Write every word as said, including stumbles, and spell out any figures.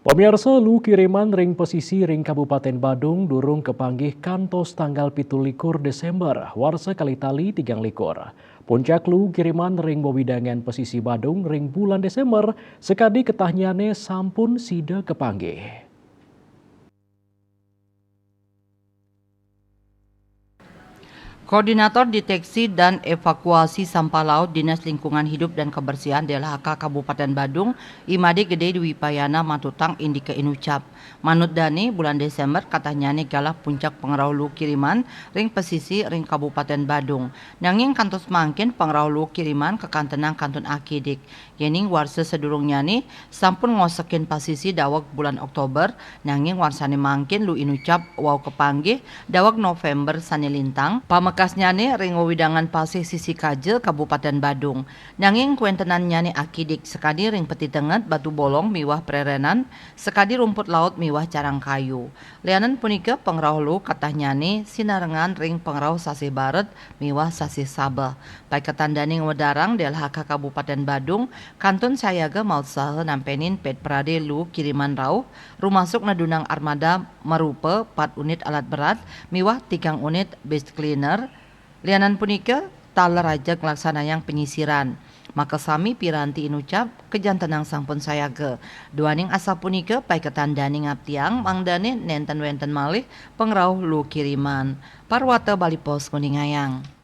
Pamiarsa, lu kiriman ring pesisi ring Kabupaten Badung durung kapanggih kantos tanggal pitu likur Desember warsa kalih tali tigang likur. Puncak lu kiriman ring wewidangan pesisi Badung ring bulan Desember sakadi ketahnyane sampun sida kapanggih. Koordinator Deteksi dan Evakuasi Sampah Laut Dinas Lingkungan Hidup dan Kebersihan D L H K Kabupaten Badung, I Made Gede Dwi Payana matutang indike inucap. Manut dane, bulan Desember katahnyane galah puncak pangrauh lu kiriman ring pesisi ring Kabupaten Badung. Nanging kantos mangkin pangrauh lu kiriman kakantenang kantun akidik. Yening warsa sadurungnyane sampun ngosekin pasisi daweg bulan Oktober, nanging warsane mangkin lu inucap wau kapanggih daweg November sane lintang, pamekasnyane ring wewidangan Pasih Sisi Kaja, Kabupaten Badung. Nanging kawentenannyane akidik sakadi ring Peti Tenget, Batu Bolong miwah Prerenan, sakadi Rumput Laut miwah Carang Kayu. Lianan punika, pangrauh lu katahnyane sinarengan ring pangrauh sasih Baret miwah sasih Sabeh. Paiketan dane ngwedarang D L H K Kabupaten Badung kantun sayaga mautsaha nampenin ped prade lu kiriman rauh, rumasuk nedunang armada marupa pat unit alat berat miwah tigang unit beach cleaner. Lianan punika, taler raja nglaksanayang panyisiran. Makasami piranti inucap kajantenang sampun sayaga. Duaning asapunika, paiketan dane ngaptiang mangdane nenten wenten malih pangrauh lu kiriman. Parwata Bali Post nguningayang.